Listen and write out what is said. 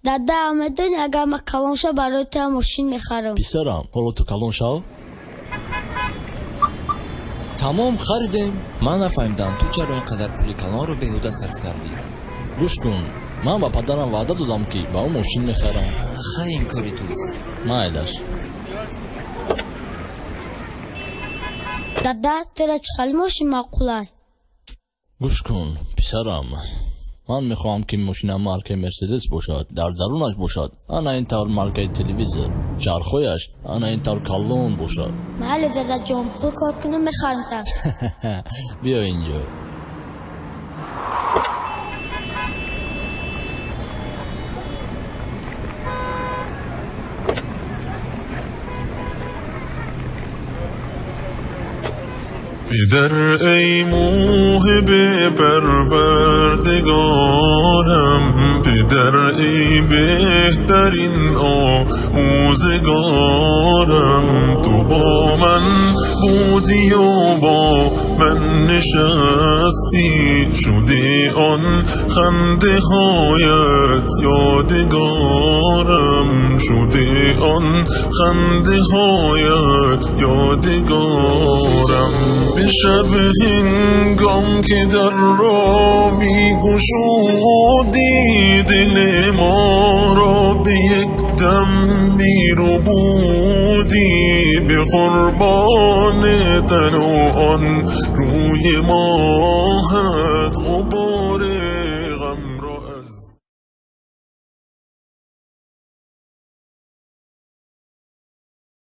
Дада, медонӣ, агар ман калон шав, барои туям мошин мехарам. Писарам, ҳоло ту калон шав. Тамом, харидем. Ман нафаҳмидам, ту чаро ин қадар пули калонро беҳуда сарф кардӣ? Гӯш кун, ман ба падарам ваъда додам, ки ба ӯ мошин мехарам. Хай, ин кори туист. Майлаш. Дада, тура чӣ хел мошин маъқулай? Гӯш кун, писарам, ман мехоҳам, ки мошинам маркаи Мерседес бошад, дар дарунаш бошад ана ин тавр маркаи телевизор, чархҳояш ана ин тавр калон бошад. Майли, дадаҷон, пул кор кунам, мехарам. Биё инҷо. پدر ای موهب پروردگارم، پدر ای بهترین آموزگارم، تو با من بودی و با من نشستی، شدی آن خنده هایت یادگارم، شدی آن خنده هایت یادگارم. به شب هنگام که در را می گشودی، دل ما را به یک دم می ربودی، به قربان تن و آن روی ماهت.